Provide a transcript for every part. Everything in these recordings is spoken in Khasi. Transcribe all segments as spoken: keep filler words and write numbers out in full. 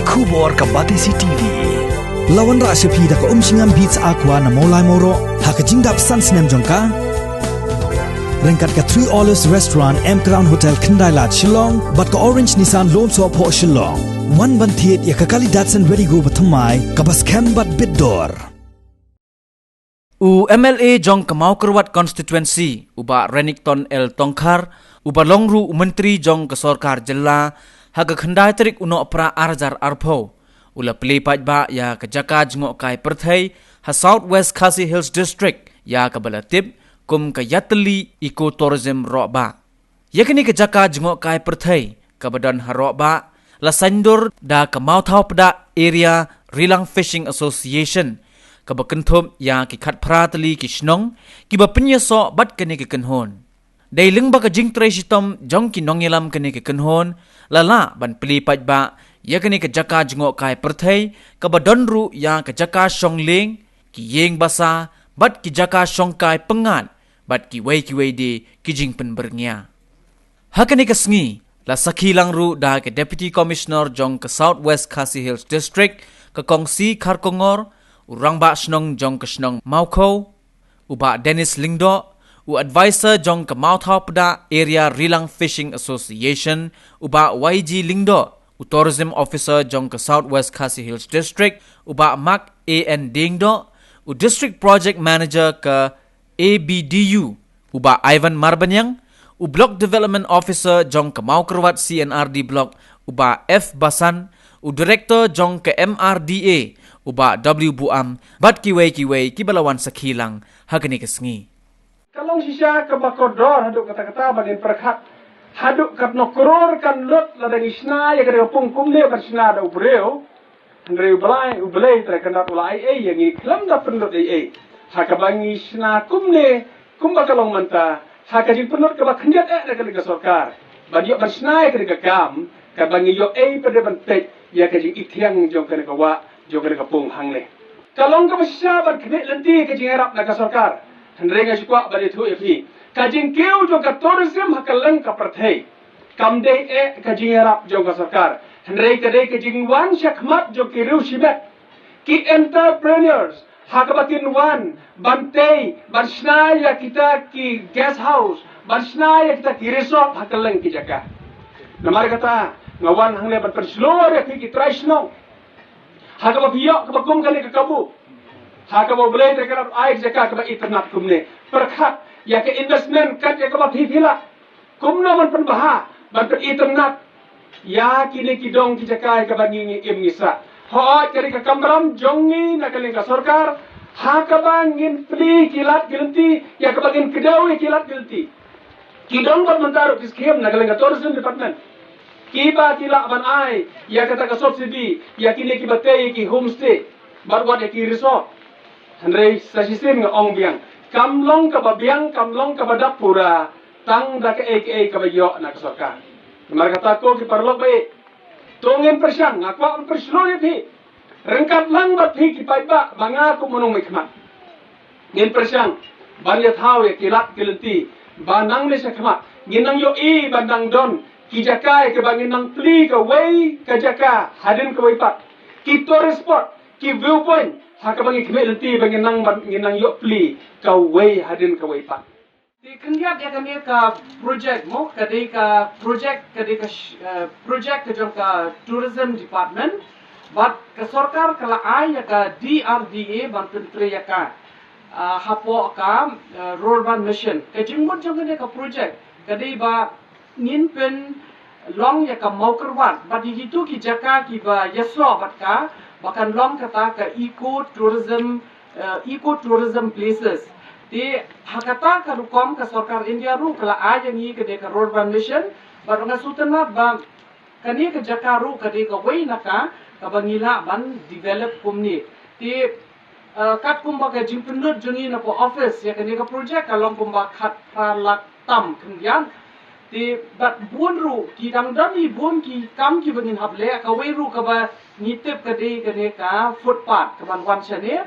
Khubor ka Batesi T V. La wanrah sha phi da ka Umshngam Beats Aqua na Mawlai Mawroh ha ka jingdap san snem jong ka. Ryngkat ka Three Olives Restaurant, M Crown Hotel, Khyndai Lad, Shillong bad ka Orange Nissan Lone Sohphoh, Shillong. Wan ban thied ïa ka kali Datsun Redi-GO bathymmai kaba skhem bad bit dor. U M L A jong ka Mawkyrwat Constituency, u Bah Renikton L Tongkhar, uba long ruh u Myntri jong ka Sorkar Jylla, ha ka khyndai tarik u Nohprah ar hajar arphew, u la plie paidbah ïa ka jaka jngohkai pyrthei ha South West Khasi Hills District, ïa kaba la tip kum ka Ïatylli Eco Tourism Rohbah. Ïa kane ka jaka jngohkai pyrthei kaba don ha Rohbah la saiñdur da ka Mawthaw Pdah Area Rilang Fishing Association, kaba kynthup ïa ki khatphra tylli ki shnong kiba pynïasoh bad kane ka kynhun. Dei lyngba ka jingtrei shitom jong ki nongïalam kane ka kynhun, la lah ban plie paidbah ïa kane ka jaka jngohkai pyrthei, kaba don ruh ïa ka jaka shong lieng, ki ïing basa bad ki jaka shongkai pyngngad bad kiwei kiwei de ki jingpynbyrngia. Ha kane ka sngi la sakhi lang ruh da ka Deputy Commissioner jong ka South West Khasi Hills District, ka Kong C Kharkongor, u Rangbah Shnong jong ka shnong Mawkhoh, u Bah Dennis Lyngdoh, u Advisor jong ka Mawthaw Pdah Area Rilang Fishing Association, u Bah Y G Lyngdoh, u Tourism Officer jong ka South West Khasi Hills District, u Bah Mark A N Diengdoh, u District Project Manager ka A B D U, u Bah Ivan Marbaniang, u Block Development Officer jong ka Mawkyrwat C and R D Block, u Bah F Basan, u Director jong ka M R D A, u Bah W Buam, bad kiwei kiwei kiba la wan sakhi lang ha kane ka sngi. Ka long shisha kaba kordor haduh katta katta ba ngin pyrkhat haduh katno klur kan lut lada ngi shna ïa kane ka pung kumne ban shna da u briew. Hynrei U Blai, U Blei Trai Kynrad u la ai ei ïa ngi khlem da pynlut ei ei. Ha kaba ngi shna kumne, kumba ka long mynta, ha ka jingpynlut kaba khyndiat eh na ka liang ka sorkar ban ïoh ban shna ïa kane ka kam, kaba ngi ïoh ei pat de ban peit ïa ka jingithiang jong kane ka wah, jong kane ka pung hangne. Ka long kaba shisha ban khmih lynti ka jingïarap na ka sorkar. Hynrei nga shu kwah ban ïathuh ïa phi, ka jingkiew jong ka tourism ha kylleng ka pyrthei kam dei eh ka jingïarap jong ka sorkar, hynrei ka dei ka jingwan shakhmat jong ki riew shimet, ki entrepreneurs, ha kaba kin wan ban tei, ban shna ïa kita ki guest house, ban shna ïa kita ki resort ha kylleng ki jaka. Namar kata nga wan hangne ban pynshlur ïa phi ki trai shnong, ha kaba phi ïoh kaba kum kane ka kabu, ha kaba U Blei Trai Kynrad u ai ka jaka kaba itynnat kumne, pyrkhat ïa ka investment kat ïa kaba phi phi lah. Kumno ban pynbha, ban pynitynnat ïa kine ki dong ki jaka ïa kaba ngi, ngi im ngi sah. Hooid, ka dei ka kamram jong ngi na ka liang ka sorkar, ha kaba ngin plie ki lad ki lynti, ïa kaba ngin kdew ïa ki lad ki lynti. Ki dong bad mynta ruh ki skhim na ka liang ka tourism department, kiba ki lah ban ai ïa kata ka subsidy ïa kine kiba tei ïa ki homestay bad wat ïa ki resort. Hynrei sa shisien nga ong biang, kam long kaba biang, kam long kaba dap pura tang da kaei kaei kaba ïoh na ka sorkar. Namar kata ko ki paralok ba ïeit, to ngin pyrshang, nga kwah ban pynshlur ïa phi, ryngkat lang bad phi ki paidbah ba nga kum u nongmihkhmat. Ngin pyrshang ban ïathaw ïa ki lad ki lynti ba nangne shakhmat ngin nang ïohi ban nang don ki jaka ïa kaba ngin nang plie kawei ka jaka hadien kawei pat, ki tourist spot, ki viewpoint, ha kaba ngi khmih lynti ba ngin nang, ba ngin nang ïoh plie kawei hadien kawei pat. Te khyndiat ïa kane ka project mo, ka dei ka project, ka dei ka sh-, eh, project ka jong ka Tourism Department, bad ka sorkar ka la ai ïa ka D R D A ban pyntrei ïa ka, ah, hapoh ka, eh, Rurban Mission. Ka jingmut jong kane ka project ka dei ba ngin pynlong ïa ka Mawkyrwat bad ïa kitu ki jaka kiba ïasoh bad ka, ba kan long kata ka eco tourism, eh, eco tourism places. Te ha kata ka rukom ka sorkar India ruh ka la ai ïa ngi ka dei ka Rurban Mission, bad nga sngewtynnat ba kane ka jaka ruh ka dei kawei na ka kaba ngi lah ban develop kumne. Te, eh, katkum ba ka jingpynlut jong ngi na ka office ïa kane ka project ka long kumba khatphra lak tam khyndiat. Te bad bun ruh ki dang don hi bun ki kam kiba ngin hap leh, kawei ruh kaba ngi tip ka dei kane ka footpath kaban wan shane.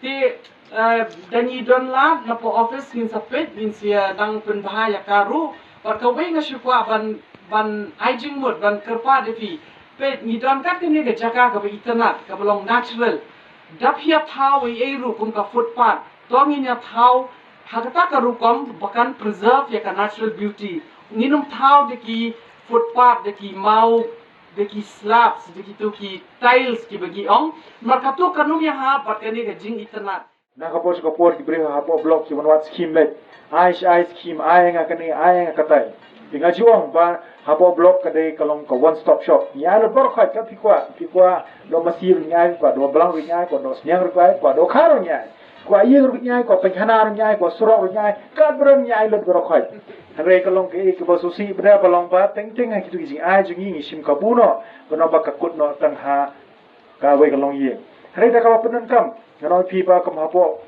Te, eh, da ngi don lad na ka office ngin sa peit, ngin sa dang pynbha ïa ka ruh. Bad kawei nga shu kwah ban, ban ai jingmut, ban kyrpad ïa phi. Peit, ngi don kat kane ka jaka kaba itynnad, kaba long natural. Dap ïa thaw ei ei ruh kum ka footpath. To ngin ïa thaw ha kata ka rukom ba kan preserve ïa ka natural beauty. Ngin ym thaw da ki footpath, da ki maw, da ki slabs, da kito ki tiles kiba ngi ong. Namar kato kan ym ïahap bad kane ka jingitynnad. Na ka por sha ka por ki briew hapoh block ki wan wad skim leh. Ai shi ai skim, ai nga kane, ai nga katai. Te nga ju ong ba hapoh block ka dei ka long ka one stop shop. Ngi ai lut baroh khoit, kat phi kwah, phi kwah doh masi ruh ngi ai, kwah doh blang ruh ngi ai, kwah doh sniang ruh ngi ai, kwah doh kha ruh ngi ai. Kwah ïing ruh ngi ai, kwah paikana ruh ngi ai, kwah surok ruh ngi ai, kat briew ngi ai lut baroh khoit. Hynrei ka long kaei kaba sngewsih bha ba long ba teng teng ha kito ki jingai jong ngi ngi shim kabu noh, ba noh ba ka kut noh tang ha kawei ka longïing. Hynrei da kaba pyndonkam, ngan ong ïa phi ba kum hapoh,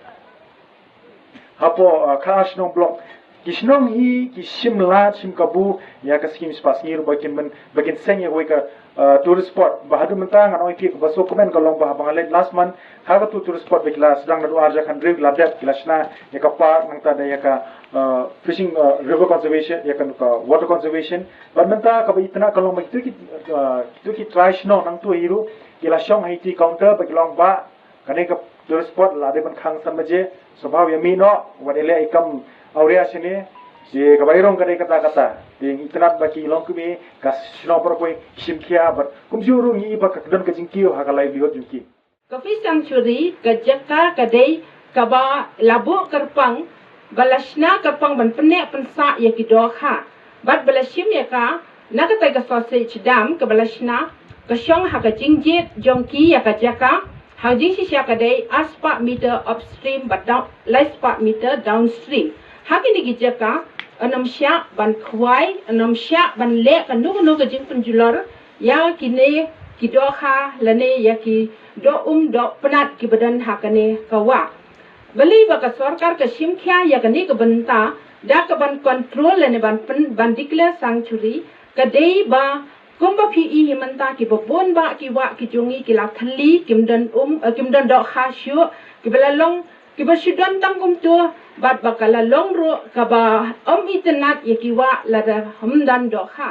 hapoh, uh, ka ar shnong block, ki shnong hi ki shim lad shim kabu ïa ka skim spah sngi ruh ba kin myn, ba kin seng ïa kawei ka, uh, tourist spot. Ba haduh mynta ngan ong ïa phi kaba sngewkmen ka long ba haba nga leit last month, ha kato tourist spot ba ki la sdang naduh ar hajar khathynriew ki la dep, ki la shna ïa ka park, nangta da ïa ka, uh, fishing, uh, river conservation, ïa ka, ka water conservation. Bad mynta kaba itynnad ka long ba kito ki, uh, kito ki trai shnong nangto hi ruh ki la shong ha iti counter ba ki long ba kane ka tourist spot la dei ban khang san baje, sngewbha ïa mih noh, wat ïaleh i kam awria shane. Te kaba i rong ka dei kata kata. Te itynnad ba ki long kumne, ka shnong baroh kawei ki shim khia, bad kumjuh ruh ngi i ba ka don ka jingkiew ha ka livelihood jong ki. Ka Fish Sanctuary ka jaka ka dei kaba la buh kyrpang, ba la shna kyrpang ban pynneh pynsah ïa ki dohkha. Bad ba la shim ïa ka na katai ka sausage dam kaba la shna, ka shong ha ka jingjied jong ki ïa ka jaka, ha ka jingshisha ka dei ar spah meter upstream bad down, lai spah meter downstream. Ha kine ki jaka, yn ym shah ban khwai, yn ym shah ban leh kano kano ka jingpynjulor ïa kine ki dohkha lane ïa ki doh um doh pnat kiba don ha kane ka wah. Balei ba ka sorkar ka shim khia ïa kane ka bynta, da kaban control lane ban pyn, ban declare sanctuary, ka dei ba kumba phi i hi mynta kiba bun bah ki wah ki jong ngi ki la thylli, kim don um, eh, kim don dohkha shuh, kiba la long, kiba shu don tang kumto, bad ba ka la long ruh kaba ym itynnad ïa ki wah lada ym don dohkha.